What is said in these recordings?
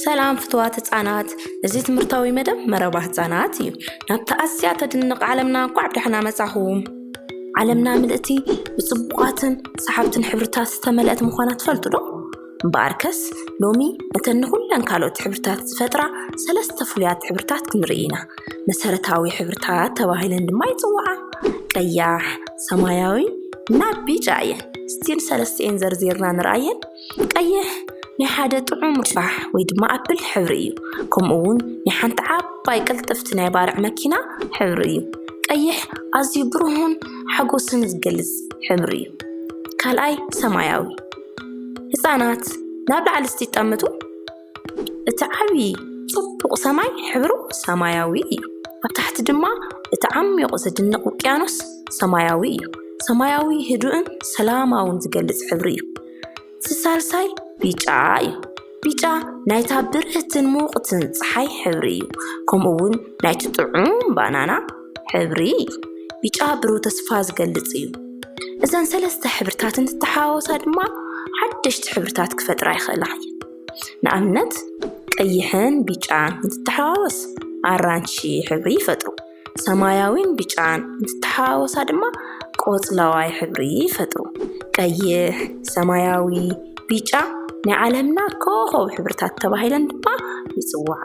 ሰላም ፍትዋት ህጻናት፣ እዚ ትምህርታዊ መደብ መረባ ህጻናት እዩ። ናብታ ኣዝያ ተድንቕ ዓለምና እንኳዕ ብደሕና መጻኹም። ዓለምና ምልእቲ ብጽቡቓትን ሰሓብትን ሕብርታት ዝተመልአት ምዃና ትፈልጡ ዶ? እምበኣርከስ ሎሚ ነተን ንኹለን ካልኦት ሕብርታት ዝፈጥራ ሰለስተ ፍሉያት ሕብርታት ክንርኢ ኢና። መሰረታዊ ሕብርታት ተባሂለን ድማ ይጽውዓ። ቀያሕ፣ ሰማያዊ እና ቢጫ እየን። እስቲ ንሰለስቲኤን ዘርዚርና ንርኣየን። ቀይሕ ናይ ሓደ ጥዑም ቱፋሕ ወይ ድማ ኣፕል ሕብሪ እዩ። ከምኡ እውን ናይ ሓንቲ ዓባይ ቅልጥፍቲ ናይ ባርዕ መኪና ሕብሪ እዩ። ቀይሕ ኣዝዩ ብሩህን ሓጎስን ዝገልጽ ሕብሪ እዩ። ካልኣይ ሰማያዊ። ህጻናት ናብ ላዕሊ እስቲ ይጠምቱ። እቲ ዓቢ ጽቡቕ ሰማይ ሕብሩ ሰማያዊ እዩ። ኣብ ታሕቲ ድማ እቲ ዓሚቑ ዘድንቕ ውቅያኖስ ሰማያዊ እዩ። ሰማያዊ ህዱእን ሰላማውን ዝገልጽ ሕብሪ እዩ። እቲ ሳልሳይ ቢጫ እዩ። ቢጫ ናይታ ብርህትን ሙቕትን ጸሓይ ሕብሪ እዩ። ከምኡ እውን ናይቲ ጥዑም ባናና ሕብሪ እዩ። ቢጫ ብሩህ ተስፋ ዝገልጽ እዩ። እዘን ሰለስተ ሕብርታት እንትተሓዋወሳ ድማ ሓደሽቲ ሕብርታት ክፈጥራ ይኽእላ እየን። ንኣብነት ቀይሕን ቢጫን እንትተሓዋወስ ኣራንሺ ሕብሪ ይፈጥሩ። ሰማያዊን ቢጫን እንትተሓዋወሳ ድማ ቆጽለዋይ ሕብሪ ይፈጥሩ። ቀይሕ፣ ሰማያዊ፣ ቢጫ ናይ ዓለምና ኮኾብ ሕብርታት ተባሂለን ድማ ይጽውዓ።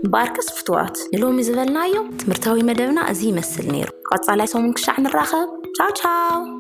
እምበኣርከስ ፍትዋት፣ ንሎሚ ዝበልናዮ ትምህርታዊ መደብና እዚ ይመስል ነይሩ። ቀጻላይ ሰሙን ክሻዕ ንራኸብ። ቻው ቻው።